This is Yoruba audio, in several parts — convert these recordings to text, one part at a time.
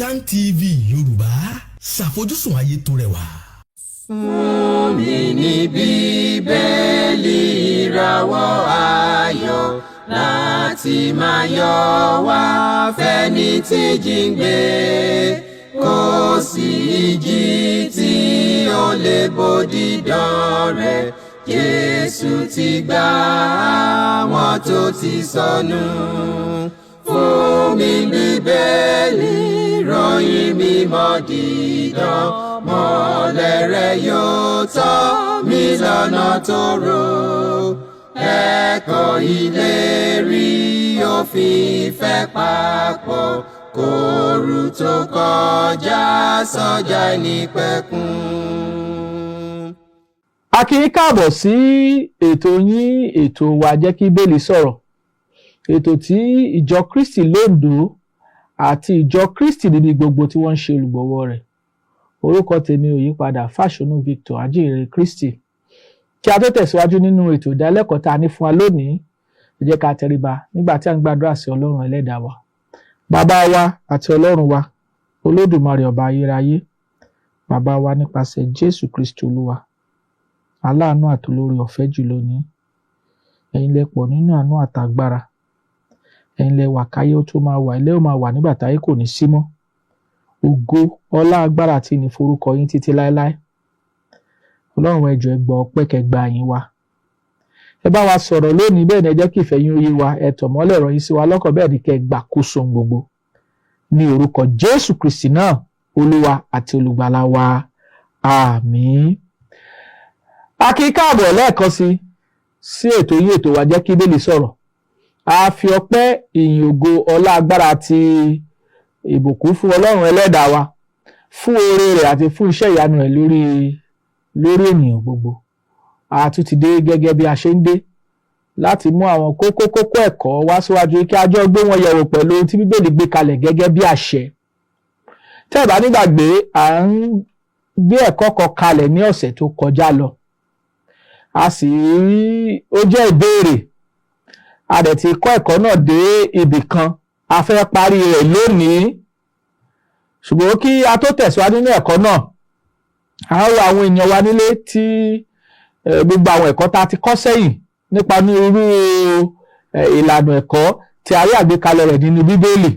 Kaftan TV Yorùbá, ṣàfojúsùn ayé tó rẹwà. Fún mi ní Bíbélì, ìràwọ̀ ayọ̀ láti máa yọ wá fẹ́ni tí jíǹgbé. Kò sí ìjì tí ó lè bòdì dán rẹ̀. Jésù ti gbà àwọn tó ti sọnù. Fún mi Bíbélì, ròyìn mímọ́ dídán, mọ́lẹ̀ rẹ̀ yóò tọ́ mi lọ́nà tó rò. Ẹ̀kọ́ ìlérí òfin ìfẹ́ papọ̀ kóoru tó kọjá sọ́jà ìnípẹ̀kun. A kí yín káàbọ̀ sí ètò yín, ètò wa, Jẹ́ kí Bíbélì Sọ̀rọ̀, ètò tí Ìjọ Kristi Lóńdó àti Ìjọ Kristi níbi gbogbo tí wọ́n ń ṣe olùgbọ̀wọ́ rẹ̀. Orúkọ tèmi ò yí padà, Fáṣọnù Victor, ajíhìnrere Kristi. Kí a tó tẹ̀síwájú nínú ètò ìdánilẹ́kọ̀ọ́ tá a ní fún wa lónìí, ẹ jẹ́ ká tẹríba nígbà tí a ń gbàdúrà sí Ọlọ́run Ẹlẹ́dàá wa. Bàbá wa àti Ọlọ́run wa, Olódùmarè, ọba ayérayé, bàbá wa nípasẹ̀ Jésù Kristi Olúwa, aláàánú àti olórí ọ̀fẹ́ jùlọ ní ẹ̀yin lẹ pọ̀ nínú àánú àtàgbára. Ẹ̀yin lẹ wà káyé ó tó máa wà, ilé ó máa wà nígbà táyé kò ní sí mọ́. Ògo, ọlá, agbára àti ìní forúkọ yín títí láéláé. Ọlọ́run, ẹ jọ̀ọ́, ẹ gbọ́ ọpẹ́, kẹ́ yín wa. Ẹ bá wa sọ̀rọ̀ lónìí, bẹ́ẹ̀ ni ẹ jẹ́ kí ìfẹ́ yín ó yé wa. Ẹ tọ̀ mọ́lẹ̀ ọ̀rọ̀ yín sí wa lọ́kàn, bẹ́ẹ̀ ni kẹ́ gbàkóso gbogbo. Ní orúkọ Jésù Kristi náà, Olúwa àti Olùgbàlà wa, àmín. A kí káàbọ̀ lẹ́ẹ̀kan sí sí ètò yín, ètò wa, Jẹ́ kí Bíbélì Sọ̀rọ̀. A fi ọpẹ́, ìyìn, ògo, ọlá, agbára àti ìbùkún fún Ọlọ́run Ẹlẹ́dàá wa fún oore rẹ̀ àti fún iṣẹ́ ìyanu rẹ̀ lórí ènìyàn gbogbo. A tún ti dé gẹ́gẹ́ bí a ṣe ń dé láti mú àwọn kókó kókó ẹ̀kọ́ wá síwájú kí a jọ gbé wọn yẹ̀wò pẹ̀lú ohun tí Bíbélì gbé kalẹ̀ gẹ́gẹ́ bí àṣẹ. Tẹ́ ẹ bá nígbàgbé, à ń gbé ẹ̀kọ́ kan kalẹ̀ ní ọ̀sẹ̀ tó kọjá lọ, a sì rí ó jẹ́ ìbéèrè. A dẹ̀ ti kọ́ ẹ̀kọ́ náà dé ibì kan, a fẹ́ parí rẹ̀ lónìí. Ṣùgbọ́n kí a tó tẹ̀síwájú ní ẹ̀kọ́ náà, a ń rọ àwọn èèyàn wa nílé tí gbogbo àwọn ẹ̀kọ́ tá a ti kọ́ sẹ́yìn nípa onírúurú ìlànà ẹ̀kọ́ tí a rí àgbékalẹ̀ rẹ̀ nínú Bíbélì,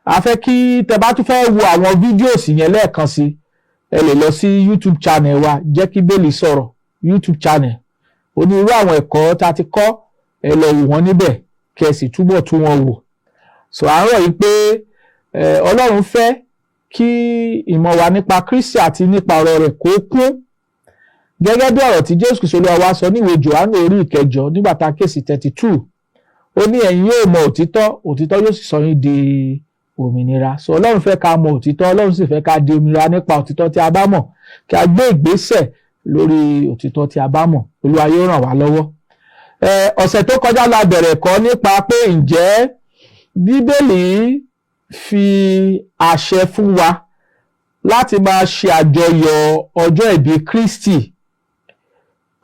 a fẹ́ kí tẹ́ bá tún fẹ́ wo àwọn videos yẹn lẹ́ẹ̀kan sí, ẹ lè lọ sí YouTube channel wa, Jẹ́ kí Bíbélì Sọ̀rọ̀ YouTube channel. Onírúurú àwọn ẹ̀kọ́ tá a ti kọ́, ẹ lọ wò wọ́n níbẹ̀ kí ẹ sì túbọ̀ tún wọn wò. So à ń rọ̀ yìí pé Ọlọ́run fẹ́ kí ìmọ̀ wa nípa Kristi àti nípa ọ̀rọ̀ rẹ̀ kó kún, gẹ́gẹ́ bí ọ̀rọ̀ tí Jésù Kristi Olúwa wa sọ ní ìwé Jòhánù orí ìkẹjọ nígbà tá a ké sí 32. Ó ní, "Ẹ̀yin yóò mọ òtítọ́, òtítọ́ yóò sì sọ yín di òmìnira." So Ọlọ́run fẹ́ ká mọ òtítọ́, Ọlọ́run sì fẹ́ ká di òmìnira nípa òtítọ́ tí a bá mọ̀, kí a gbé ìgbésẹ̀ lórí òtítọ́ tí a bá mọ̀. Olúwa yóò ràn wá lọ́wọ́. Ọ̀sẹ̀ tó kọjá la bẹ̀rẹ̀ kọ́ nípa pé ǹjẹ́ Bíbélì fi àṣẹ fún wa láti máa ṣe àjọyọ̀ ọjọ́ ìbí Kristi?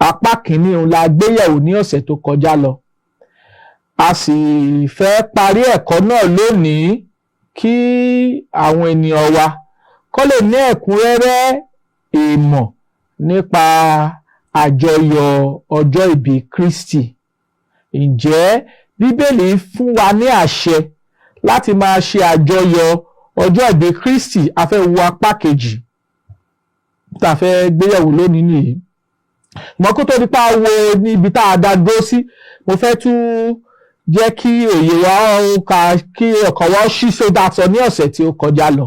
Apá kìíní òun la gbéyẹ̀wò ní ọ̀sẹ̀ tó kọjá lọ. A sì fẹ́ parí ẹ̀kọ́ náà lónìí kí àwọn ènìyàn wa kó lè ní ẹ̀kúnrẹ́rẹ́ ìmọ̀ nípa àjọyọ̀ ọjọ́ ìbí Kristi. Ǹjẹ́ Bíbélì fún wa ní àṣẹ láti máa ṣe àjọyọ̀ ọjọ́ ìbí Kristi? A fẹ́ wo apá kejì tá a fẹ́ gbéyẹ̀wò lónìí nìyí. Mọ́ kó tó di pa wo níbi tá a dá dúró sí, mo fẹ́ tún jẹ́ kí òye wa ká, kí ọkàn wa ṣí sódà sọ ní ọ̀sẹ̀ tí ó kọjá lọ.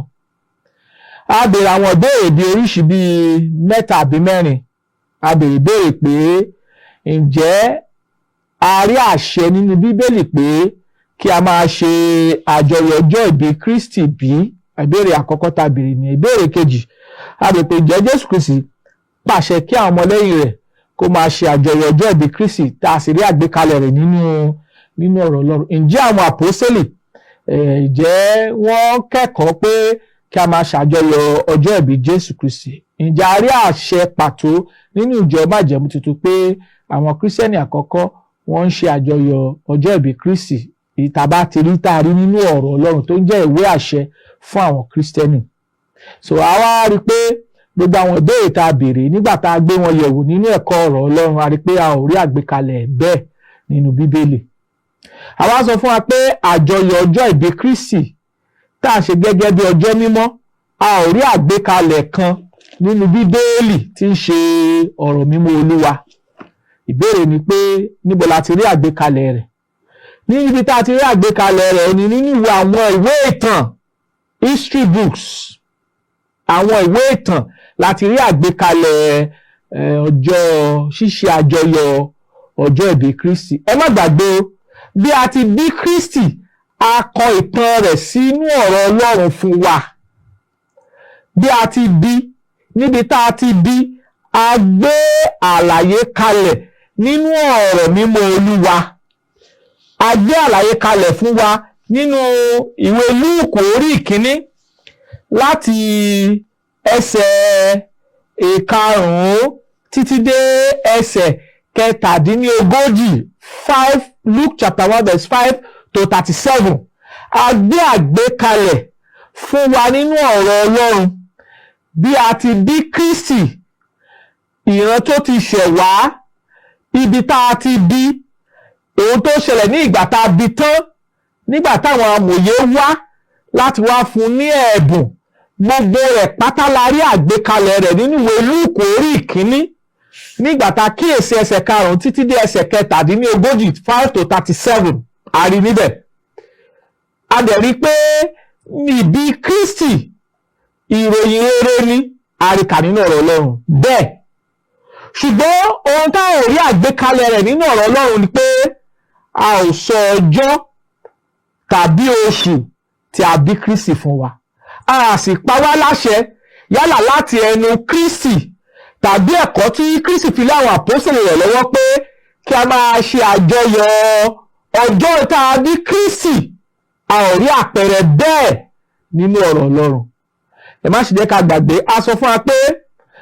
A béèrè àwọn ìbéèrè bíi oríṣi bíi mẹ́ta àbí mẹ́rin. A béèrè ìbéèrè pé ǹjẹ́ a rí àṣẹ nínú Bíbélì pé kí a máa ṣe àjọyọ̀ ọjọ́ ìbí Kristi bí? Ìbéèrè àkọ́kọ́ tá a béèrè ní. Ìbéèrè kejì, a béèrè pé ǹjẹ́ Jésù Kristi pàṣẹ kí àwọn ọmọlẹ́yìn rẹ̀ kó máa ṣe àjọyọ̀ ọjọ́ ìbí Kristi, tá a sì rí àgbékalẹ̀ rẹ̀ nínú ọ̀rọ̀ Ọlọ́run? Ǹjẹ́ àwọn àpọ́sítélì, ǹjẹ́ wọ́n kẹ́kọ̀ọ́ pé kí a máa ṣàjọyọ̀ ọjọ́ ìbí Jésù Kristi? Ǹjẹ́ a rí àṣẹ pàtó nínú ìjọ májẹ̀mú tuntun pé àwọn Kírísítẹ́nì àkọ́kọ́ wọ́n ń ṣe àjọyọ̀ ọjọ́ ìbí Kristi? Ìta bá ti rí tá a rí nínú ọ̀rọ̀ Ọlọ́run tó ń jẹ́ ìwé àṣẹ fún àwọn Kírísítẹ́nì. So àwa rí i pé gbogbo àwọn ìbéèrè tá a béèrè nígbà tá a gbé wọn yẹ̀wò nínú ẹ̀kọ́ ọ̀rọ̀ Ọlọ́run, a rí i pé a ò rí àgbékalẹ̀ bẹ́ẹ̀ nínú Bíbélì. Àwa sọ fún wa pé àjọyọ̀ ọjọ́ ìbí Kristi tá a ṣe gẹ́gẹ́ bí ọjọ́ mímọ́, a ò rí àgbékalẹ̀ kan nínú Bíbélì tí ń ṣe ọ̀rọ̀ mímọ́ Olúwa. Ìbéèrè ni pé níbo la ti rí àgbékalẹ̀ rẹ̀? Níbi tá a ti rí àgbékalẹ̀ rẹ̀ ni nínú ìwé àwọn ìwé ìtàn, history books. Àwọn ìwé ìtàn la ti rí àgbékalẹ̀ ọjọ́ ṣíṣe àjọyọ̀ ọjọ́ ìbí Kristi. Ẹ má gbàgbé o, bí a ti bí Kristi, a kọ ìtàn rẹ̀ sínú ọ̀rọ̀ Ọlọ́run fún wa. Bí a ti bí, níbi tá a ti bí, a gbé àlàyé kalẹ̀ nínú ọ̀rọ̀ mímọ́ Olúwa. A gbé àlàyé kalẹ̀ fún wa nínú ìwé Lúùkù orí 1 láti ẹsẹ̀ 5 títí dé ẹsẹ̀ 37, 5, Luke chapter 1 verse 5 to 37. A gbé àgbékalẹ̀ fún wa nínú ọ̀rọ̀ Ọlọ́run bí a ti bí Kristi, ìran tó ti ṣẹ̀ wá, ibi tá a ti bí, ohun tó ṣẹlẹ̀ ní ìgbà tá a bí tán, nígbà táwọn amòye wá láti wá fún ní ẹ̀bùn. Gbogbo rẹ̀ pátá la rí àgbékalẹ̀ rẹ̀ nínú ìwé Lúùkù orí 1, nígbà tá a kíyèsí ẹsẹ̀ 5 títí dé ẹsẹ̀ 37, 5 to 37, a rí níbẹ̀. A dẹ̀ rí pé ìbí Kristi, ìròyìn rere ni a rí kà nínú ọ̀rọ̀ Ọlọ́run bẹ́ẹ̀. Ṣùgbọ́n ohun táwọn ò rí àgbékalẹ̀ rẹ̀ nínú ọ̀rọ̀ Ọlọ́run ni pé a ò sọ ọjọ́ tàbí oṣù tí a bí Kristi fún wa. A sì pa wá láṣẹ, yálà láti ẹnu Kristi tàbí ẹ̀kọ́ tí Kristi fi lé àwọn àpọ́sítélì rẹ̀ lọ́wọ́, pé kí a máa ṣe àjọyọ̀ ọjọ́ tá a bí Kristi. A ò rí àpẹẹrẹ bẹ́ẹ̀ nínú ọ̀rọ̀ Ọlọ́run. Ẹ má ṣe jẹ́ ká gbàgbé, a sọ fún wa pé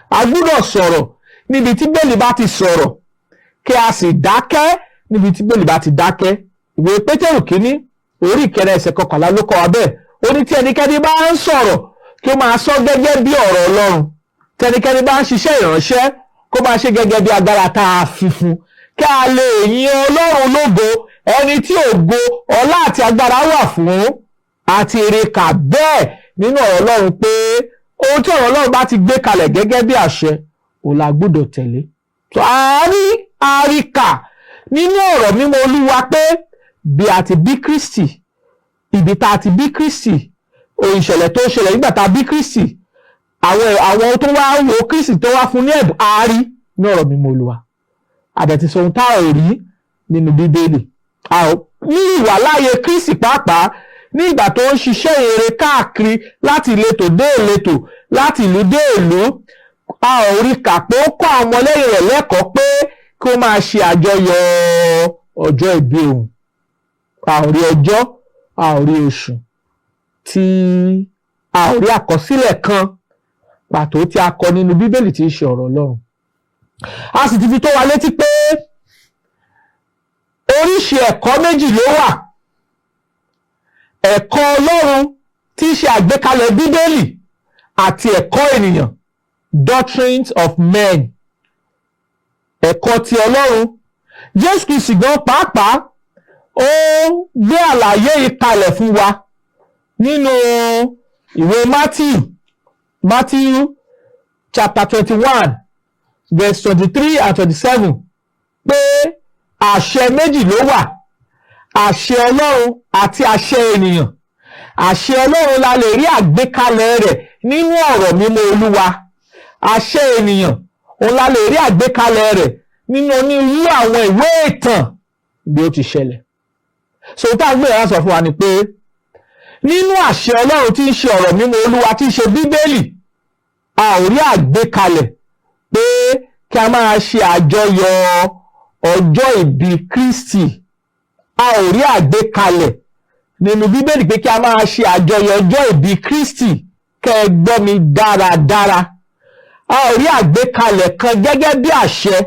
a gbúdọ̀ sọ̀rọ̀ níbi tí Bíbélì bá ti sọ̀rọ̀, kí a sì dákẹ́ níbi tí Bíbélì bá ti dákẹ́. Ìwé Pétérù 1 orí 4 ẹsẹ̀ 11 ló kọ́ wa bẹ́ẹ̀. Ó ní tí ẹnikẹ́ni bá ń sọ̀rọ̀, kí ó máa sọ gẹ́gẹ́ bí ọ̀rọ̀ Ọlọ́run. Tí ẹnikẹ́ni bá ń ṣiṣẹ́ ìránṣẹ́, kó máa ṣe gẹ́gẹ́ bí agbára tá a fi fún, kí a lè yin Ọlọ́run lógo, ẹni tí ògo, ọlá àti agbára wà fún. Àti èrè kà bẹ́ẹ̀ nínú ọ̀rọ̀ Ọlọ́run pé ohun tí ọ̀rọ̀ Ọlọ́run bá ti gbé kalẹ̀ gẹ́gẹ́ bí àṣẹ, òun la gbọ́dọ̀ tẹ̀lé. So àárí àríkà nínú ọ̀rọ̀ mímọ́ Olúwa pé bí a ti bí Kristi, ibi tá a ti bí Kristi, ohun ìṣẹ̀lẹ̀ tó ṣẹlẹ̀ nígbà tá a bí Kristi, àwọn tó wá wo Kristi, tó wá fún ní ẹ̀bùn, àárí ní ọ̀rọ̀ mímọ́ Olúwa. Àdẹ̀tí sọ ohun tá ò rí nínú Bíbélì ní ìwàláàyè Kristi pàápàá, ní ìgbà tó ń ṣiṣẹ́ èrè káàkiri láti ìletò dé ìletò, láti ìlú dé ìlú, a ò rí kà pé ó kọ́ àwọn ọmọlẹ́yìn rẹ̀ lẹ́kọ̀ọ́ pé kí ó máa ṣe àjọyọ̀ ọjọ́ ìbí òun. A ò rí ọjọ́, a ò rí oṣù tí, a ò rí àkọsílẹ̀ kan pàtó tí a kọ nínú Bíbélì tí í ṣe ọ̀rọ̀ Ọlọ́run. A sì ti fi tó wa létí pé oríṣi ẹ̀kọ́ méjì ló wà: ẹ̀kọ́ Ọlọ́run tí í ṣe àgbékalẹ̀ Bíbélì àti ẹ̀kọ́ ènìyàn, doctrines of men. Ẹ̀kọ́ ti Ọlọ́run, Jésù Kristi gan pàápàá, ó gbé àlàyé yìí kalẹ̀ fún wa nínú ìwé Matthew, Matthew chapter 21 verse 23 and 27, pé àṣẹ méjì ló wà: àṣẹ Ọlọ́run àti àṣẹ ènìyàn. Àṣẹ Ọlọ́run la lè rí àgbékalẹ̀ rẹ̀ nínú ọ̀rọ̀ mímọ́ Olúwa. Àṣẹ ènìyàn, òun la lè rí àgbékalẹ̀ rẹ̀ nínú onírúurú àwọn ìwé ìtàn bí ó ti ṣẹlẹ̀. So tá a gbé ìyá sọ fún wa ni pé nínú àṣẹ Ọlọ́run tí ń ṣe ọ̀rọ̀ mímọ́ Olúwa, tí ń ṣe Bíbélì, a ò rí àgbékalẹ̀ pé kí a máa ṣe àjọyọ̀ ọjọ́ ìbí Kristi. A ò rí àgbékalẹ̀ nínú Bíbélì pé kí a máa ṣe àjọyọ̀ ọjọ́ ìbí Kristi. Kẹ́ ẹ gbọ́ mi dáradára, a ò rí àgbékalẹ̀ kan gẹ́gẹ́ bí àṣẹ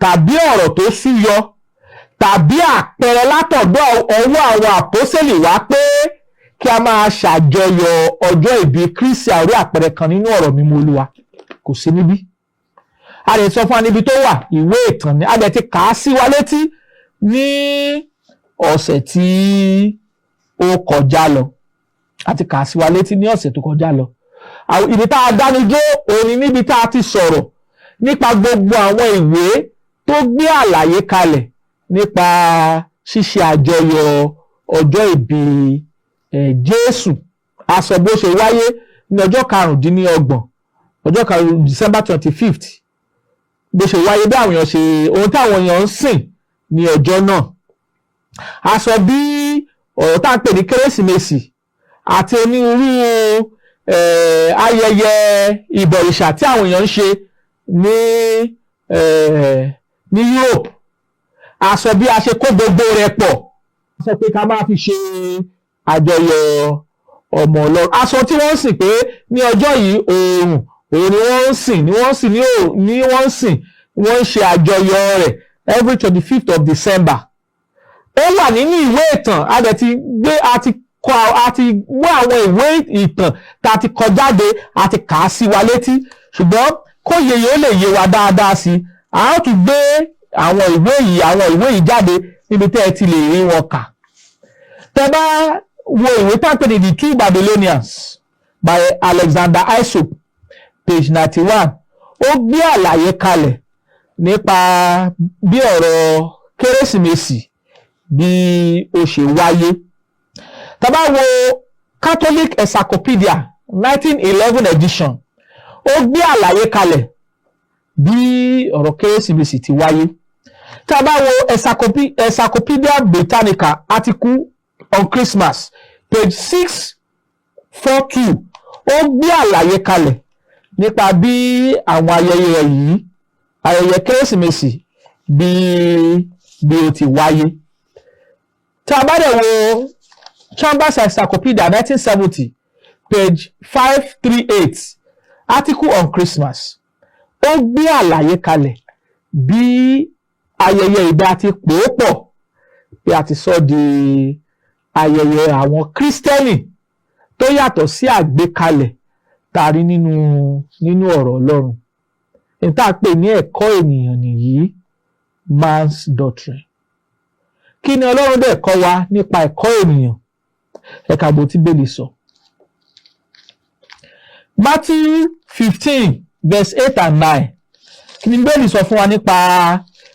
tàbí ọ̀rọ̀ tó súyọ tàbí àpẹẹrẹ látọ̀dọ̀ ọwọ́ àwọn àpọ́sẹ̀lì wá pé kí a máa ṣàjọyọ̀ ọjọ́ ìbí Kristi. Àrí àpẹẹrẹ kan nínú ọ̀rọ̀ mímọ́ Olúwa kò sí níbí. A lè sọ fún wa níbi tó wà, ìwé ìtàn ni. A lè ti kà á sí wa létí ní ọ̀sẹ̀ tí ó kọjá lọ. A ti kà á sí wa létí ní ọ̀sẹ̀ tó kọjá lọ. Ibi tá a dánijó òní níbi tá a ti sọ̀rọ̀ nípa gbogbo àwọn ìwé tó gbé àlàyé kalẹ̀ nípa ṣíṣe àjọyọ̀ ọjọ́ ìbí Jésù. A sọ bó ṣe wáyé ní ọjọ́ 25, ọjọ́ 5, December 25, bó ṣe wáyé, bí àwọn èèyàn ṣe, ohun tí àwọn èèyàn ń sìn ní ọjọ́ náà. A sọ bí ọ̀rọ̀ tá à ń pè ní Kérésìmesì àti onírúurú ayẹyẹ ìbọ̀rìṣà tí àwọn èèyàn ń ṣe ní Europe. A sọ bí a ṣe kó gbogbo rẹ̀ pọ̀, a sọ pé ká máa fi ṣe àjọyọ̀ ọmọ Ọlọ́run. A sọ tí wọ́n ń sìn pé ní ọjọ́ yìí, oòrùn òun ni wọ́n ń sìn ni wọ́n ń sìn ní òòrùn ní wọ́n ń sìn, wọ́n ń ṣe àjọyọ̀ rẹ̀ every 25th of December. Ó wà nínú ìwé ìtàn. A dẹ̀ ti gbé, a ti kọ, a ti mú àwọn ìwé ìtàn tá a ti kọ jáde, a ti kà á sí wa létí. Ṣùgbọ́n kó yẹ yìí ó lè yé wa dáadáa sí i, a ó tún gbé àwọn ìwé yìí jáde níbi tẹ́ ẹ ti lè rí wọn kà. Tẹ́ bá wo ìwé tá a pè ní The Two Babylonians by Alexander Isop, page 91, ó gbé àlàyé kalẹ̀ nípa bí ọ̀rọ̀ Kérésìmesì bí ó ṣe wáyé. Tá bá wo Catholic Encyclopedia, 1911 edition, ó gbé àlàyé kalẹ̀ bí ọ̀rọ̀ Kérésìmesì ti wáyé. Tá bá wo Encyclopedia Britannica, article on Christmas, page 642, ó gbé àlàyé kalẹ̀ nípa bí àwọn ayẹyẹ yìí, ayẹyẹ Kérésìmesì, bí ó ti wáyé. Tá a bá dẹ̀ wo Chambers Encyclopedia, 1970, page 538, article on Christmas, ó gbé àlàyé kalẹ̀ bí ayẹyẹ ìgbà ti pòópọ̀, bí a ti sọ di ayẹyẹ àwọn Kírísítẹ́nì tó yàtọ̀ sí àgbékalẹ̀ tá a rí nínú ọ̀rọ̀ Ọlọ́run. Ní tá a pè ní ẹ̀kọ́ ènìyàn nìyí, man's doctrine. Kí ni Ọlọ́run dẹ̀ kọ́ wa nípa ẹ̀kọ́ ènìyàn? Ẹ̀ka bó tí Bíbélì sọ. Matthew 15 verse 8 and 9, kí ni Bíbélì sọ fún wa nípa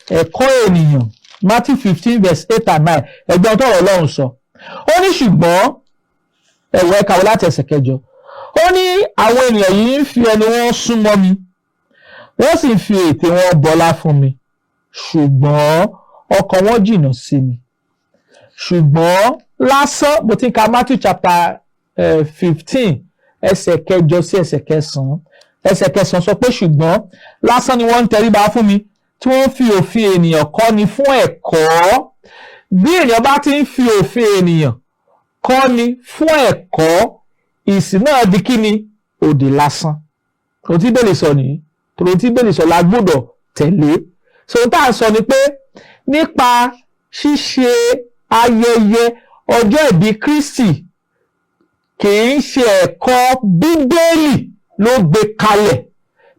ẹ̀kọ́ ènìyàn? Matthew 15 verse 8 and 9, ẹ̀gbọ́n tọ́rọ̀ Ọlọ́run sọ. Ó ní ṣùgbọ́n ẹ̀wọ̀ ẹ̀ka wọ láti ẹsẹ̀ 8. Ó ní àwọn ènìyàn yìí ń fi ẹnu wọn súnmọ́ mi, wọ́n sì ń fi ètè wọn bọlá fún mi, ṣùgbọ́n ọkàn wọn jìnnà sí mi. Ṣùgbọ́n lásán, mo ti ń ka Matthew chapter 15, ẹsẹ̀ 8 sí ẹsẹ̀ 9. Ẹsẹ̀ 9 sọ pé ṣùgbọ́n lásán ni wọ́n ń tẹríba fún mi, tí wọ́n fi òfin ènìyàn kọ́ni fún ẹ̀kọ́. Bí ènìyàn bá ti ń fi òfin ènìyàn kọ́ni fún ẹ̀kọ́, ìsìn náà di kíni? Òdì lásán. Ohun tí Bíbélì sọ nìyí. Tòun tí Bíbélì sọ la gbọ́dọ̀ tẹ̀lé. So ohun tá à ń sọ ni pé nípa ṣíṣe ayẹyẹ ọjọ́ ìbí Kristi, kì í ṣe ẹ̀kọ́ Bíbélì ló gbé kalẹ̀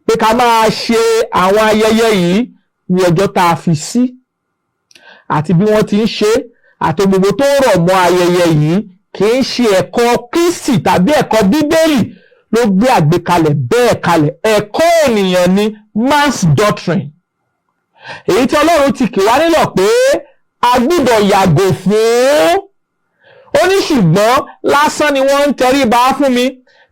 pé ká máa ṣe àwọn ayẹyẹ yìí ní ọjọ́ tá a fi sí, àti bí wọ́n ti ń ṣe, àti gbogbo tó rọ̀ mọ́ ayẹyẹ yìí. Kì í ṣe ẹ̀kọ́ Kristi tàbí ẹ̀kọ́ Bíbélì ló gbé àgbékalẹ̀ bẹ́ẹ̀ kalẹ̀. Ẹ̀kọ́ ènìyàn ni, man's doctrine, èyí tí Ọlọ́run ti kì wá nílọ̀ pé a gbúdọ̀ yàgò fún. Ó ní ṣùgbọ́n lásán ni wọ́n ń tẹríba fún mi,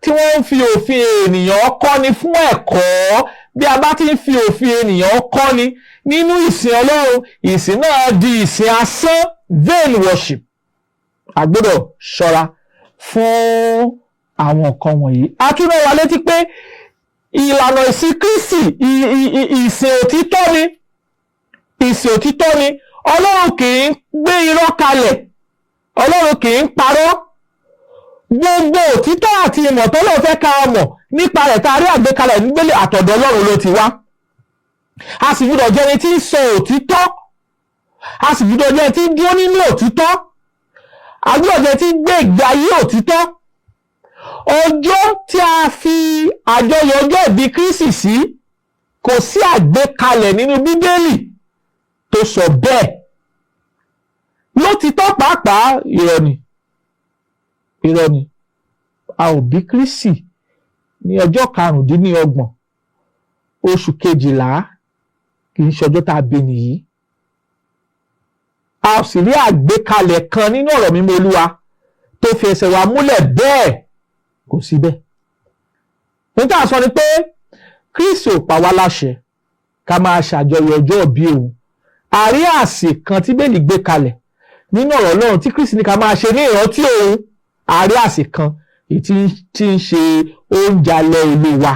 tí wọ́n ń fi òfin ènìyàn kọ́ni fún ẹ̀kọ́. Bí a bá ti ń fi òfin ènìyàn kọ́ni nínú ìsìn Ọlọ́run, ìsìn náà di ìsìn asán, vain worship. A gbọ́dọ̀ ṣọ́ra fún àwọn nǹkan wọ̀nyí. A tún rán wa létí pé ìlànà ìsìn Kristi, ìsìn òtítọ́ ni, ìsìn òtítọ́ ni. Ọlọ́run kì í gbé irọ́ kalẹ̀, Ọlọ́run kì í parọ́. Gbogbo òtítọ́ àti ìmọ̀ tọ́lọ́run fẹ́ ká mọ̀ nípa rẹ̀, tá a rí àgbékalẹ̀ nígbélé, àtọ̀dọ̀ Ọlọ́run ló ti wá. A sì gbọ́dọ̀ jẹ́ ẹni tí ń sọ òtítọ́. A sì gbọ́dọ̀ jẹ́ tí ń dúró nínú òtítọ́. A gbọ́dọ̀ jẹ́ tí ń gbé ìgbé ayé òtítọ́. Ọjọ́ tí a fi àjọyọ̀ ọjọ́ ìbí Kristi sí, kò sí àgbékalẹ̀ nínú Bíbélì tó sọ bẹ́ẹ̀. Lótìtọ́ pàápàá, irọ́ ni, irọ́ ni. A ò bí Kristi ní ọjọ́ 25 oṣù kejìlá. Kì í ṣe ọjọ́ tá a bí nìyí. A sì rí àgbékalẹ̀ kan nínú ọ̀rọ̀ mímọ́ Olúwa tó fi ẹsẹ̀ wa múlẹ̀ bẹ́ẹ̀. Kò sí bẹ́ẹ̀. Níta sọ ni pé Kristi ò pa wá láṣẹ ká máa ṣàjọyọ̀ ọjọ́ ìbí òun. Àrí àsè kan tí Bíbélì gbé kalẹ̀ nínú ọ̀rọ̀ Ọlọ́run tí Kristi ní ká máa ṣe ní ìrántí òun, àrí àsè kan èyí tí ń ṣe oúnjẹ alẹ́ Olúwa.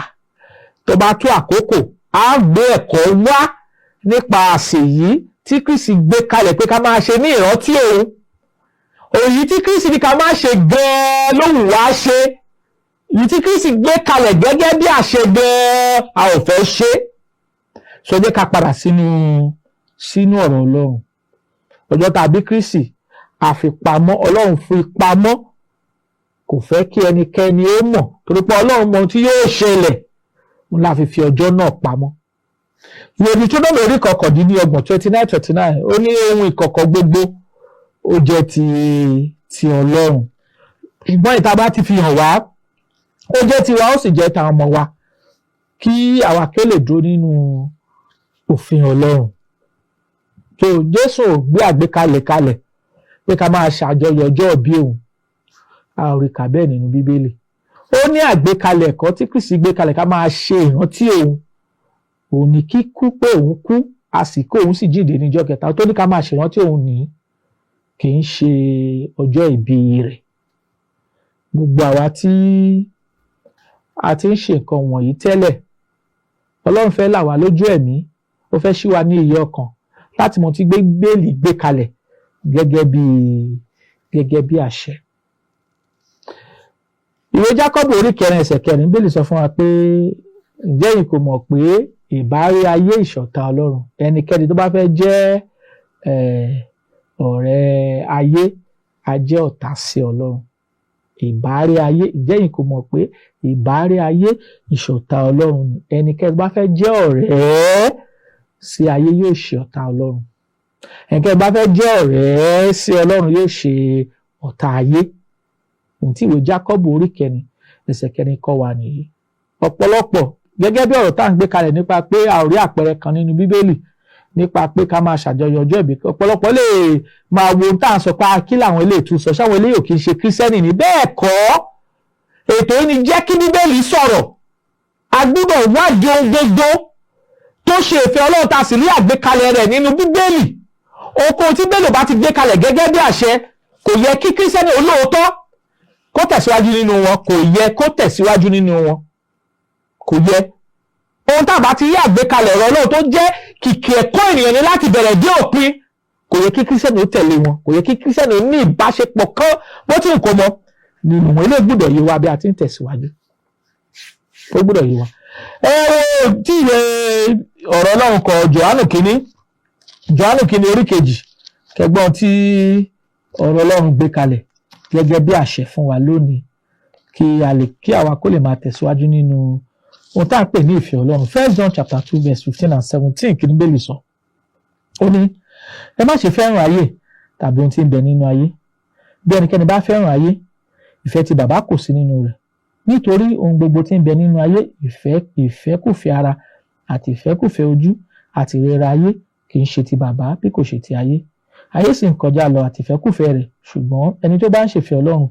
Tó bá tó àkókò, á gbé ẹ̀kọ́ wá nípa àsè yìí tí Kristi gbé kalẹ̀ pé ká máa ṣe ní ìrántí òun. Òyì tí Kristi ní ká máa ṣe gan-an ló wù wá ṣe. Èyí tí Kristi gbé kalẹ̀ gẹ́gẹ́ bí àṣẹ gan-an, a ò fẹ́ ṣe. Sọ jẹ́ ká padà sínú ọ̀rọ̀ Ọlọ́run. Ọjọ́ tá a bí Kristi, àfipamọ́ Ọlọ́run fi pamọ́, kò fẹ́ kí ẹnikẹ́ni ó mọ̀, torí pé Ọlọ́run mọ ohun tí yóò ṣẹlẹ̀ ń la fi fi ọjọ́ náà pamọ́. Ìwé Deuteronomy orí 29, 29:29, ó ní ohun ìkọ̀kọ̀ gbogbo ó jẹ́ ti Ọlọ́run, ṣùgbọ́n ìta bá ti fi hàn wá, ó jẹ́ tiwa, ó sì jẹ́ tàwọn ọmọ wa, kí àwa kí ó lè dúró nínú òfin Ọlọ́run. Tó Jésù ò gbé àgbékalẹ̀ kalẹ̀ pé ká máa ṣàjọyọ̀ ọjọ́ ìbí òun. A ò rí kà bẹ́ẹ̀ nínú Bíbélì. Ó ní àgbékalẹ̀ ẹ̀kọ́ tí Kristi gbé kalẹ̀ ká máa ṣe ìrántí òun. Òun ní kíkú pé òun kú, àsìkò òun sì jíǹde níjọ́ kẹta. Tó ní ká máa ṣèrántí òun ní, kì í ṣe ọjọ́ ìbí rẹ̀. Gbogbo àwa tí a ti ń ṣe nǹkan wọ̀nyí tẹ́lẹ̀, Ọlọ́run fẹ́ là wá lójú ẹ̀mí, ó fẹ́ ṣí wa ní iyè ọkàn láti mọ̀ tí Bíbélì gbé kalẹ̀ gẹ́gẹ́ bí àṣẹ. Ìwé Jákọ́bù orí 4 ẹsẹ̀ 4, Bíbélì sọ fún wa pé, "Ǹjẹ́ ẹ̀yin kò mọ̀ pé ìbárẹ́ ayé ìṣọ̀tá Ọlọ́run? Ẹnikẹ́ni tó bá fẹ́ jẹ́ ọ̀rẹ́ ayé á jẹ́ ọ̀tá sí Ọlọ́run." Ìbárẹ́ ayé, ǹjẹ́ ẹ̀yin kò mọ̀ pé ìbárẹ́ ayé ìṣọ̀tá Ọlọ́run ni? Ẹnikẹ́ni tó bá fẹ́ jẹ́ ọ̀rẹ́ sí ayé yóò ṣe ọ̀tá Ọlọ́run. Ẹnikẹ́ni tó bá fẹ́ jẹ́ ọ̀rẹ́ sí Ọlọ́run yóò ṣe ọ̀tá ayé. Ohun tí ìwé Jákọ́bù orí 4 ẹsẹ̀ 4 kọ́ wa nìyí. Ọ̀pọ̀lọpọ̀, gẹ́gẹ́ bí ọ̀rọ̀ tá à ń gbé kalẹ̀ nípa pé a ò rí àpẹẹrẹ kan nínú Bíbélì nípa pé ká máa ṣàjọyọ̀ ọjọ́ ìbí, ọ̀pọ̀lọpọ̀ lè máa wo ohun tá à ń sọ pé kí làwọn eléyìí tún sọ, ṣáwọn eléyìí ò kì í ṣe Kírísítẹ́nì ní. Bẹ́ẹ̀ kọ́. Ètò yìí ni jẹ́ kí Bíbélì sọ̀rọ̀. A gbọ́dọ̀ wádìí ohun gbogbo tó ṣe ìfẹ́ Ọlọ́run tá a sì rí àgbékalẹ̀ rẹ̀ nínú Bíbélì. Ohunkóhun tí Bíbélì bá ti gbé kalẹ̀ gẹ́gẹ́ bí àṣẹ, kò yẹ kí Kírísítẹ́nì olóòótọ́ kó tẹ̀síwájú nínú wọn. Kò yẹ kó tẹ̀síwájú nínú wọn, kò yẹ. Ohun tá a bá ti rí àgbékalẹ̀ ọ̀rọ̀ Ọlọ́run tó jẹ́ kìkì ẹ̀kọ́ ènìyàn ní láti bẹ̀rẹ̀ dé òpin, kò yẹ kí Kírísítẹ́nì ó tẹ̀lé wọn. Kò yẹ kí Kírísítẹ́nì ó ní ìbáṣepọ̀ kan bó tí nǹkan mọ nínú wọn. Ilé gbọ́dọ̀ yé wa bí a ti ń tẹ̀síwájú, ó gbọ́dọ̀ yé wa. Ẹ wo tí ìwé ọ̀rọ̀ Ọlọ́run kọ Jòhánù kínní, Jòhánù kínní orí 2, kẹgbọ́n tí ọ̀rọ̀ Ọlọ́run gbé kalẹ̀ gẹ́gẹ́ bí àṣẹ fún wa lónìí, kí a lè kí àwa kó lè máa tẹ̀síwájú nínú ohun tá à ń pè ní ìfẹ́ Ọlọ́run. First John chapter 2 verse 15 and 17, kí ni Bíbélì sọ? Ó ní, "Ẹ má ṣe fẹ́ràn ayé tàbí ohun tí ń bẹ nínú ayé. Bí ẹnikẹ́ni bá fẹ́ràn ayé, ìfẹ́ ti Bàbá kò sí nínú rẹ̀. Nítorí ohun gbogbo tí ń bẹ nínú ayé, ìfẹ́kùfẹ́ ara àti ìfẹ́kùfẹ́ ojú àti ìrera ayé, kì í ṣe ti Bàbá bí kò ṣe ti ayé. Ayé sì ń kọjá lọ àti ìfẹ́kùfẹ́ rẹ̀, ṣùgbọ́n ẹni tó bá ń ṣèfẹ́ Ọlọ́run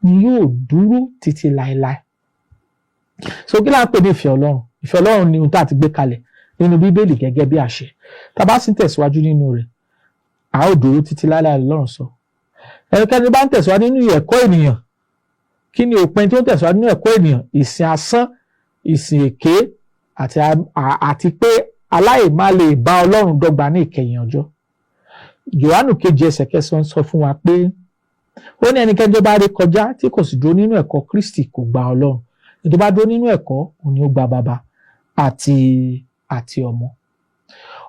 ni yóò dúró títí láéláé." So kí là ń pè ní ìfẹ́ Ọlọ́run? Ìfẹ́ Ọlọ́run ni ohun tá a ti gbé kalẹ̀ nínú Bíbélì gẹ́gẹ́ bí àṣẹ. Tá a bá sì ń tẹ̀síwájú nínú rẹ̀, a ó dúró títí láéláé, Ọlọ́run sọ. Ẹnikẹ́ni bá ń tẹ̀síwájú nínú ẹ̀kọ́ ènìyàn, kí ni òpin tó ń tẹ̀síwájú nínú ẹ̀kọ́ ènìyàn? Ìsìn asán, ìsìn èké, àti pé aláìmá lè bá Ọlọ́run dọ́gba ní ìkẹyìn ọjọ́. Jòhánù 7 ẹsẹ̀ 9 sọ fún wa pé, ó ní, ẹnikẹ́ni tó bá rí kọjá tí kò sì dúró nínú ẹ̀kọ́ Kristi kò gba Ọlọ́run. Ẹni tó bá dúró nínú ẹ̀kọ́, òun ni ó gba Bàbá àti ọmọ.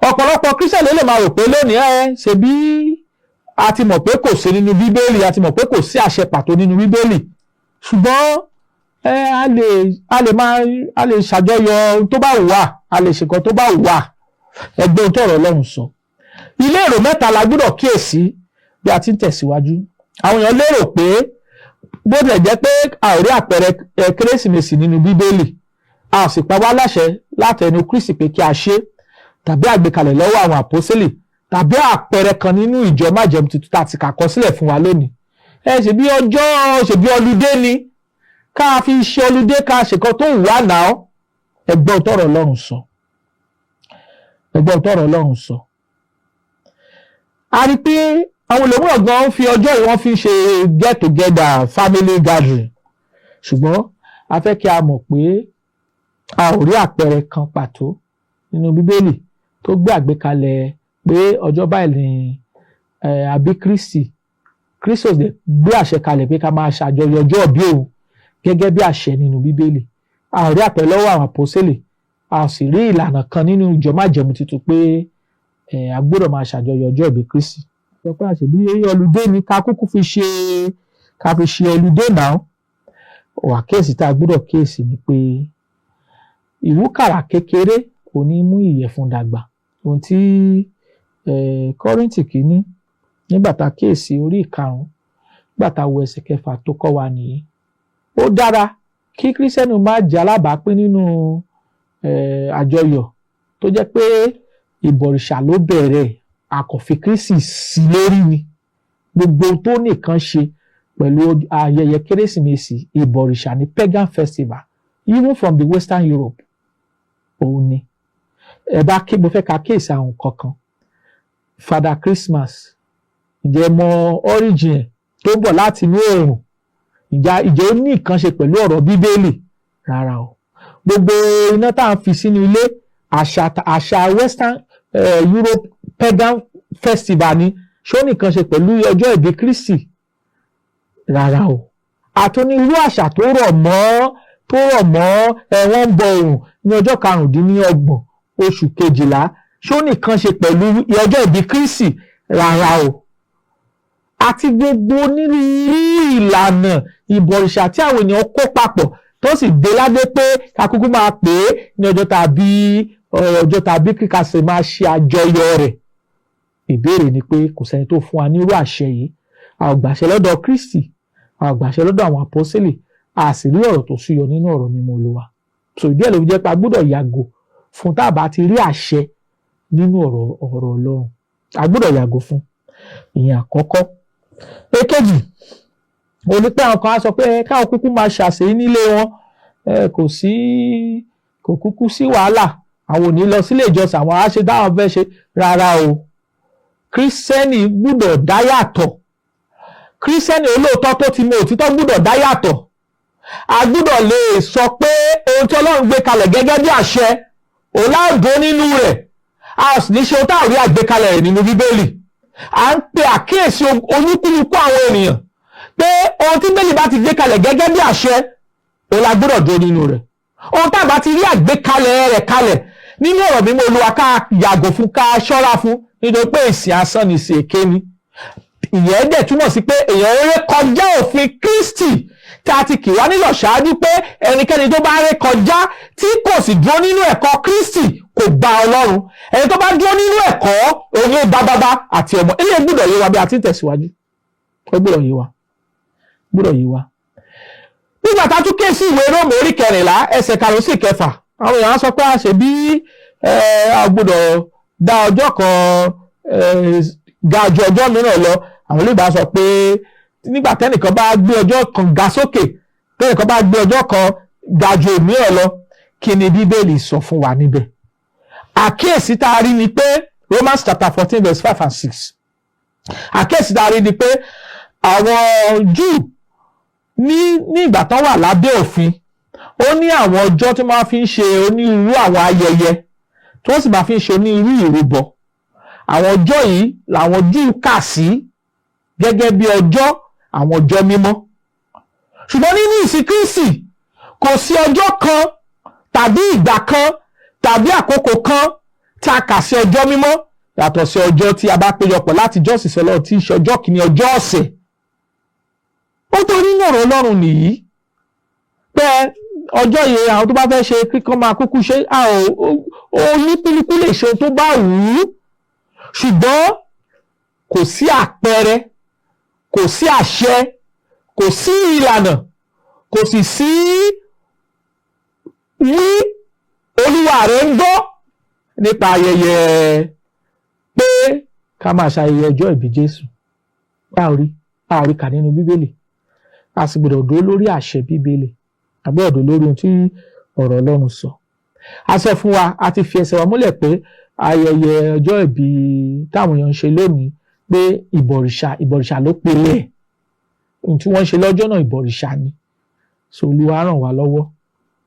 Ọ̀pọ̀lọpọ̀ Christian ló lè máa rò pé lónìí, ẹ ṣebí a ti mọ̀ pé kò sí nínú Bíbélì, a ti mọ̀ pé kò sí àṣẹ pàtó nínú Bíbélì, ṣùgbọ́n ẹ a lè máa a lè ṣàjọyọ̀ ohun tó bá wù wá, a lè ṣèkan tó bá wù wá. Ẹgbẹ́ ohun tó ọ̀rọ̀ Ọlọ́run sọ. Ilé èrò mẹ́ta la gbọ́dọ̀ kíyèsí bí a ti ń tẹ̀síwájú. Àwọn èèyàn lérò pé bó tilẹ̀ jẹ́ pé a ò rí àpẹẹrẹ Kérésìmesì nínú Bíbélì, a sì pa wá láṣẹ látẹnu Kristi pé kí a ṣe, tàbí àgbékalẹ̀ lọ́wọ́ àwọn àpọ́sítélì, tàbí àpẹẹrẹ kan nínú ìjọ májẹ̀mú tuntun tá a ti kà kọ sílẹ̀ fún wa lónìí, ẹ ṣèbí ọjọ́, ṣèbí holiday ni, ká fi ṣe holiday, ká ṣèkan tó wù wá náà. Ẹgbọ́n tọrọ Ọlọ́run sọ, ẹgbọ́n tọrọ Ọlọ́run sọ. A rí i pé àwọn olùmúràn gan ń fi ọjọ́ yìí, wọ́n fi ń ṣe get together, family gathering, ṣùgbọ́n a fẹ́ kí a mọ̀ pé a ò rí àpẹẹrẹ kan pàtó nínú Bíbélì tó gbé àgbékalẹ̀ pé ọjọ́ báyìí ni àbí Kristi. Kristi ò gbé àṣẹ kalẹ̀ pé ká máa ṣàjọyọ̀ ọjọ́ ìbí òun gẹ́gẹ́ bí àṣẹ nínú Bíbélì. A ò rí àpẹẹrẹ lọ́wọ́ àwọn àpọ́sítélì, a sì rí ìlànà kan nínú ìjọ májẹ̀mú tuntun pé a gbọ́dọ̀ máa ṣàjọyọ̀ ọjọ́ ìbí Kristi. Sọ pé àṣebí holiday ni, ká kúkú fi ṣe, ká fi ṣe holiday náà. Wà kíyèsí tá a gbọ́dọ̀ kíyèsí ni pé ìwúkàrà kékeré ò ní mú ìyẹ̀fun dàgbà. Ohun tí Kọ́ríńtì kìíní, nígbà tá a kíyèsí orí 5, nígbà tá a wo ẹsẹ̀ 6 tó kọ́ wa nìyí. Ó dára kí Christian má jẹ́ alábàápín nínú àjọyọ̀ tó jẹ́ pé ìbọ̀rìṣà ló bẹ̀rẹ̀, àkọ́fi Kristi sí lórí ni. Gbogbo tó nìkan ṣe pẹ̀lú ayẹyẹ Kérésìmesì, ìbọ̀rìṣà ní, pagan festival, even from the Western Europe, òun ni. Ẹ bá kí mo fẹ́ ka kíyèsí àwọn kankan. Father Christmas, ǹjẹ́ mọ origin ẹ̀ tó ń bọ̀ láti inú oòrùn? Ìjẹ́ ó ní nǹkan ṣe pẹ̀lú ọ̀rọ̀ Bíbélì? Rárá o. Gbogbo iná tá à ń fi sínú ilé, àṣà Western Europe pagan festival ni. Ṣó ní nǹkan ṣe pẹ̀lú ọjọ́ ìbí Kristi? Rárá o. Àtúnirú àṣà tó rọ̀ mọ́ wọ́n ń bọ oòrùn ní ọjọ́ 25 oṣù 12, ṣó ní nǹkan ṣe pẹ̀lú ọjọ́ ìbí Kristi? Rárá o. Àti gbogbo onírúurú ìlànà ìbọ̀rìṣà tí àwọn ènìyàn kó papọ̀, tó sì dé ládé pé kakúkú máa pè é ní ọjọ́ tàbí kíkà sì máa ṣe àjọyọ̀ rẹ̀. Ìbéèrè ni pé kò sẹ́ni tó fún wa nírú àṣẹ yìí. A ò gbàṣẹ lọ́dọ̀ Kristi, a ò gbàṣẹ lọ́dọ̀ àwọn àpọ́sítélì, a sì rí ọ̀rọ̀ tó súyọ nínú ọ̀rọ̀ mímọ́ Olúwa. So ìdí ẹ̀ ló fi jẹ́ pé a gbọ́dọ̀ yàgò fún tá a bá ti rí àṣẹ nínú ọ̀rọ̀ Ọlọ́run. A gbọ́dọ̀ yàgò fún ìyẹn àkọ́kọ́. Èkejì, ó ní pé àwọn kan á sọ pé káwọn kúkú máa ṣàṣeyí nílé wọn, kò sí, kò kúkú sí wàhálà, àwọn ò ní lọ sílé ìjọsìn, àwọn á ṣe táwọn fẹ́ ṣe. Rárá o. Christian gbúdọ̀ dá yàtọ̀. Christian olóòótọ́ tó ti mọ òtítọ́ gbúdọ̀ dá yàtọ̀. A gbúdọ̀ lè sọ pé ohun tí Ọlọ́run gbé kalẹ̀ gẹ́gẹ́ bí àṣẹ òun láàbò nínú rẹ̀, a sì ní ṣe ohun táwọn rí àgbékalẹ̀ rẹ̀ nínú Bíbélì. À ń pe àkíyèsí olúkúlùkù àwọn ènìyàn pé ohun tí Bíbélì bá ti gbé kalẹ̀ gẹ́gẹ́ bí àṣẹ, òun la gbúdọ̀ dúró nínú rẹ̀. Ohun tá a bá ti rí àgbékalẹ̀ rẹ̀ kalẹ̀ nínú ọ̀rọ̀ mímọ́ Olúwa, ká yàgò fún, ká ṣọ́ra fún, nítorí pé ìsìn asán ni, ìsìn èké ni. Ìyẹn dẹ̀ túmọ̀ sí pé èèyàn ré kọjá òfin Kristi tí a ti kì wá nílọ̀ ṣáájú pé ẹnikẹ́ni tó bá ré kọjá tí kò sì dúró nínú ẹ̀kọ́ Kristi kò bá Ọlọ́run. Ẹni tó bá dúró nínú ẹ̀kọ́, òun yóò bá Bàbá àti Ọmọ. Ilé gbọ́dọ̀ yé wa bí a ti ń tẹ̀síwájú. Ó gbọ́dọ̀ yé wa, gbọ́dọ̀ yé wa. Nígbà tá a tún ké sí ìwé Róòmù orí 14, ẹsẹ̀ 5 sí 6, àwọn èèyàn á sọ pé a ṣe bí a gbọ́dọ̀ dá ọjọ́ kan ga ju ọjọ́ mìíràn lọ. Àwọn olóògbé á sọ pé nígbà tẹ́nìkan bá gbé ọjọ́ kan ga sókè, tẹ́nìkan bá gbé ọjọ́ kan ga ju òmíràn lọ, kí ni Bíbélì sọ fún wa níbẹ̀? Àkíyèsí tá a rí ni pé Romans chapter 14 verse 5 and 6, àkíyèsí tá a rí ni pé àwọn Júù ní ìgbà tán wà lábẹ́ òfin, ó ní àwọn ọjọ́ tí wọ́n fi ń ṣe onírúurú àwọn ayẹyẹ, tí wọ́n sì máa fi ń ṣe onírúurú ìrúbọ. Àwọn ọjọ́ yìí làwọn Júù kà sí gẹ́gẹ́ bí ọjọ́, àwọn ọjọ́ mímọ́. Ṣùgbọ́n nínú ìsìn Kristi, kò sí ọjọ́ kan tàbí ìgbà kan tàbí àkókò kan tá a kà sí ọjọ́ mímọ́ yàtọ̀ sí ọjọ́ tí a bá péjọpọ̀ láti jọ́sìn sí Ọlọ́run, tí í ṣe ọjọ́ kìíní ọjọ́ ọ̀sẹ̀. Ó tó nínú ọ̀rọ̀ Ọlọ́run nìyí pé ọjọ́ yẹn, àwọn tó bá fẹ́ ṣe kíkọ́ máa kúkú ṣe, a ò onípínlíkú lè ṣe ohun tó bá wù ú, ṣùgbọ́n kò sí àpẹẹrẹ, kò sí àṣẹ, kò sí ìlànà, kò sì sí wí Olúwa rẹ̀ ń gbọ́ nípa ayẹyẹ pé ká máa ṣayẹyẹ ọjọ́ ìbí Jésù. A ò rí kà nínú Bíbélì. A sì gbọ́dọ̀ dúró lórí àṣẹ Bíbélì, a gbọ́dọ̀ dúró lórí ohun tí ọ̀rọ̀ Ọlọ́run sọ. A sọ fún wa, a ti fi ẹsẹ̀ wa múlẹ̀ pé ayẹyẹ ọjọ́ ìbí táwọn èèyàn ń ṣe lónìí, pé ìbọ̀rìṣà ló pelẹ̀ ohun tí wọ́n ń ṣe lọ́jọ́ náà, ìbọ̀rìṣà ni. So Olúwa ràn wá lọ́wọ́.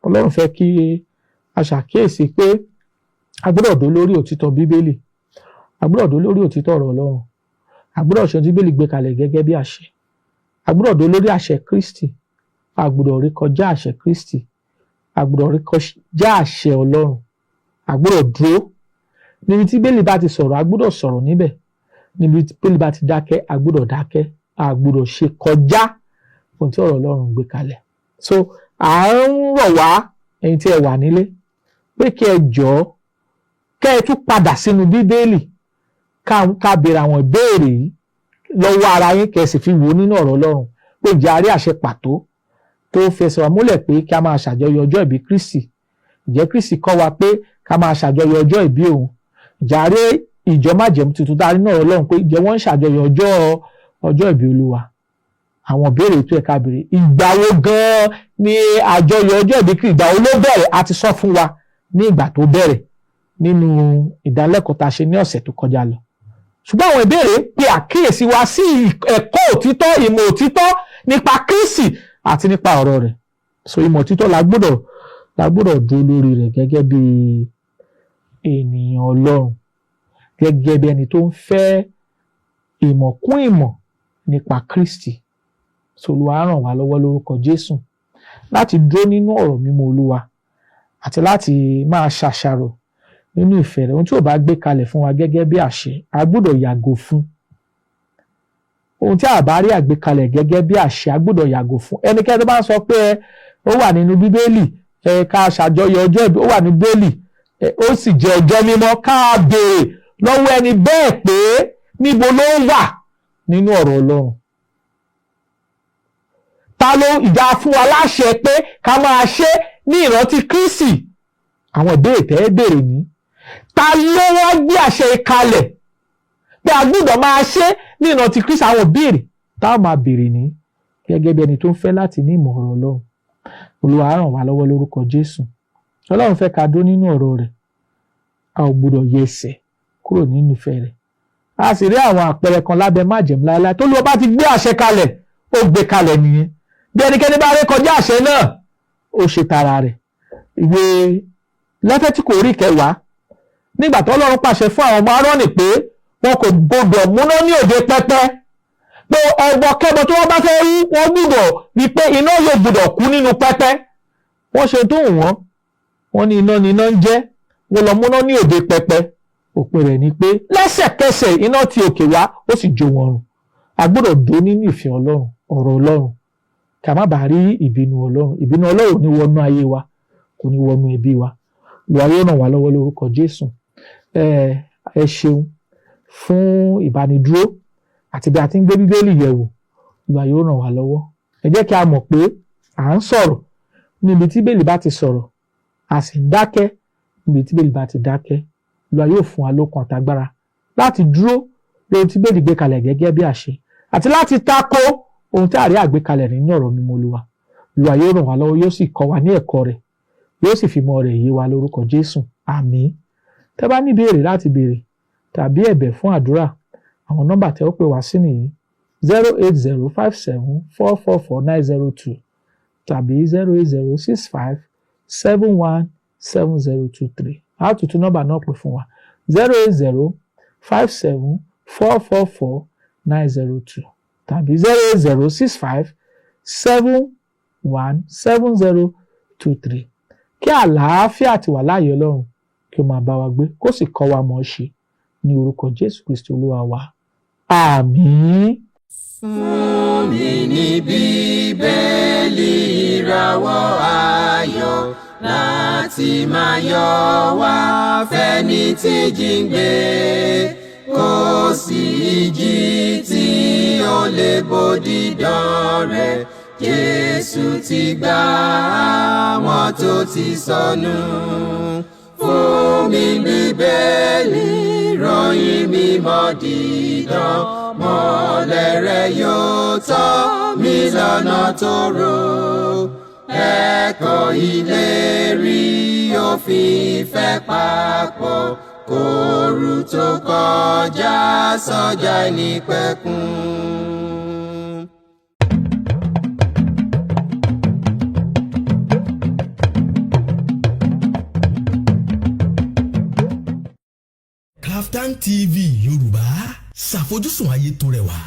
Ọlọ́run fẹ́ kí a ṣàkíyèsí pé a gbọ́dọ̀ dó lórí òtítọ́ Bíbélì, a gbọ́dọ̀ dó lórí òtítọ́ ọ̀rọ̀ Ọlọ́run, a gbọ́dọ̀ ṣe ohun tí Bíbélì gbé kalẹ̀ gẹ́gẹ́ bí àṣẹ, a gbọ́dọ̀ dó lórí àṣẹ Kristi, a gbọ́dọ̀ rí kọjá àṣẹ Kristi, a gbọ́dọ̀ rí kọjá àṣẹ Ọlọ́run. A gbọ́dọ̀ dúró níbi tí Bíbélì bá ti sọ̀rọ̀, a gbọ́dọ̀ sọ̀rọ̀ níbẹ̀. Níbi tí Bíbélì bá ti dákẹ́, a gbọ́dọ̀ dákẹ́. A gbọ́dọ̀ ṣe kọjá ohun tí ọ̀rọ̀ Ọlọ́run gbé kalẹ̀. So à ń rọ̀ wá, ẹ̀yin tí ẹ wà nílé, pé kí ẹ jọ̀ọ́, kẹ́ ẹ tún padà sínú Bíbélì, ká béèrè àwọn ìbéèrè yìí lọ́wọ́ ara yín, kẹ́ ẹ sì fi wò ó nínú ọ̀rọ̀ Ọlọ́run pé ìjà a rí àṣẹ pàtó tó fẹsẹ̀ wá múlẹ̀ pé kí a máa ṣàjọyọ̀ ọjọ́ ìbí Kristi? Ǹjẹ́ Kristi kọ́ wa pé ká máa ṣàjọyọ̀ ọjọ́ ìbí òun? Ǹjẹ́ a rí ìjọ májẹ̀mú tuntun tá a rí náà Ọlọ́run pé ǹjẹ́ wọ́n ń ṣàjọyọ̀ ọjọ́ ìbí Olúwa? Àwọn ìbéèrè tó yẹ ká béèrè: ìgbà wo gan-an ni àjọyọ̀ ọjọ́ ìbí Kristi? Ìgbà wo ló bẹ̀rẹ̀? A ti sọ fún wa ní ìgbà tó bẹ̀rẹ̀ nínú ìdánilẹ́kọ̀ọ́ tá a ṣe ní ọ̀sẹ̀ tó kọjá lọ. Ṣùgbọ́n àwọn ìbéèrè pe àkíyèsí wa sí ẹ̀kọ́ òtítọ́, ìmọ̀ òtítọ́ nípa Kristi àti nípa ọ̀rọ̀ rẹ̀. So ìmọ̀ òtítọ́ la gbọ́dọ̀ dúró lórí rẹ̀ gẹ́gẹ́ bí ènìyàn Ọlọ́run, gẹ́gẹ́ bí ẹni tó ń fẹ́ ìmọ̀ kún ìmọ̀ nípa Kristi. So Olúwa ràn wá lọ́wọ́ lórúkọ Jésù láti dúró nínú ọ̀rọ̀ mímọ́ Olúwa àti láti máa ṣàṣàrò nínú ìfẹ́ rẹ̀. Ohun tí ò bá gbé kalẹ̀ fún wa gẹ́gẹ́ bí àṣẹ, a gbọ́dọ̀ yàgò fún. Ohun tí a bá rí àgbékalẹ̀ gẹ́gẹ́ bí àṣẹ, a gbọ́dọ̀ yàgò fún. Ẹnikẹ́ni tó bá ń sọ pé ó wà nínú Bíbélì, ẹ ká ṣàjọyọ̀ ọjọ́ ìbí, ó wà ní Bíbélì, ó sì jẹ́ ọjọ́ mímọ́, ká béèrè lọ́wọ́ ẹni bẹ́ẹ̀ pé níbo ló wà nínú ọ̀rọ̀ Ọlọ́run? Ta ló ìjà fún wa láṣẹ pé ká máa ṣe ní ìrántí Kristi? Àwọn ìbéèrè tẹ́ ẹ béèrè ní: ta ló wọ́n gbé àṣẹ kalẹ̀ pé a gbọ́dọ̀ máa ṣe ní ìrántí Kristi? Àwọn ìbéèrè táwọn máa béèrè ní gẹ́gẹ́ bí ẹni tó ń fẹ́ láti ní ìmọ̀ ọ̀rọ̀ Ọlọ́run. Olúwa ràn wá lọ́wọ́ lórúkọ Jésù. Ọlọ́run fẹ́ ká dó nínú ọ̀rọ̀ rẹ̀. A ò gbọ́dọ̀ yẹsẹ̀ kúrò nínú ìfẹ́ rẹ̀. A sì rí àwọn àpẹẹrẹ kan lábẹ́ májẹ̀mú láéláé tó ló bá ti gbé àṣẹ kalẹ̀, ó gbé kalẹ̀ nìyẹn. Bí ẹnikẹ́ni bá rí kọjá àṣẹ náà, ó ṣe tara rẹ̀. Ìwé Lẹ́fítíkù orí 10, nígbà tó Ọlọ́run pàṣẹ fún àwọn ọmọ Áárónì pé wọn kò gbọdọ̀ múná ní òde pẹpẹ, pé ẹbọ kẹ́bọ tí wọ́n bá fẹ́ rú, wọ́n gbọ́dọ̀ rí pé iná yóò gbọ́dọ̀ kú nínú pẹpẹ. Wọ́n ṣe tó wù wọ́n, wọ́n ní iná ni iná ń jẹ́, wọ́n lọ múná ní òde pẹpẹ. Òpin rẹ̀ ni pé lẹ́sẹ̀kẹsẹ̀ iná ti òkè wá, ó sì jó wọn run. A gbọ́dọ̀ dó nínú ìfẹ́ Ọlọ́run, ọ̀rọ̀ Ọlọ́run, kí a má bàa rí ìbínú Ọlọ́run. Ìbínú Ọlọ́run ò ní wọnú ayé wa, kò ní wọnú ẹbí wa. Olúwa yóò ràn wá lọ́wọ́ lórúkọ Jésù. Ẹ ṣeun fún ìbánidúró àti bí a ti ń gbé Bíbélì yẹ̀wò. Olúwa yóò ràn wá lọ́wọ́. Ẹ jẹ́ kí a mọ̀ pé à ń sọ̀rọ̀ níbi tí Bíbélì bá ti sọ̀rọ̀, a sì ń dákẹ́ níbi tí Bíbélì bá ti dákẹ́. Olúwa yóò fún wa lókun àtagbára láti dúró lórí tí Bíbélì gbé kalẹ̀ gẹ́gẹ́ bí àṣẹ àti láti tako ohun tí a ò rí àgbékalẹ̀ nínú ọ̀rọ̀ mímọ́ Olúwa. Olúwa yóò ràn wá lọ́wọ́, yóò sì kọ́ wa ní ẹ̀kọ́ rẹ̀, yóò sì fi ìmọ̀ rẹ̀ yé wa lórúkọ Jésù. Àmín. Tẹ́ bá ní ìbéèrè láti béèrè tàbí ẹ̀bẹ̀ fún àdúrà, àwọn nọ́mbà tẹ́ ó pè wá sí nìyí: 08057444902 tàbí 08065717023. A tún tún nọ́mbà náà pè fún wa: 08057444902 tàbí 08065717023. Kí àlàáfíà àti wà láàyè Ọlọ́run kí ó wà pẹ̀lú wa. kí ó máa bá wa gbé, kó sì kọ́ wa mọ̀ ọ́ ṣe, ní orúkọ Jésù Kristi Olúwa wa. Àmín. Fún mi ní Bíbélì ìràwọ̀ ayọ̀ láti máa yọ wá fẹ́ni tí jíǹgbé, kò sí ìjì tí ó lè bòdì dán rẹ̀. Jésù ti gbà àwọn tó ti sọnù. Fún mi Bíbélì ròyìn mímọ́ dídán, mọ́lẹ̀ rẹ̀ yóò tọ́ mi lọ́nà tó rò. Ẹ̀kọ́ ìlérí òfin ìfẹ́ papọ̀, kóoru tó kọjá sọ́jà ìnípẹ̀kun. Kaftan TV Yorùbá, ṣàfojúsùn ayé tó rẹwà.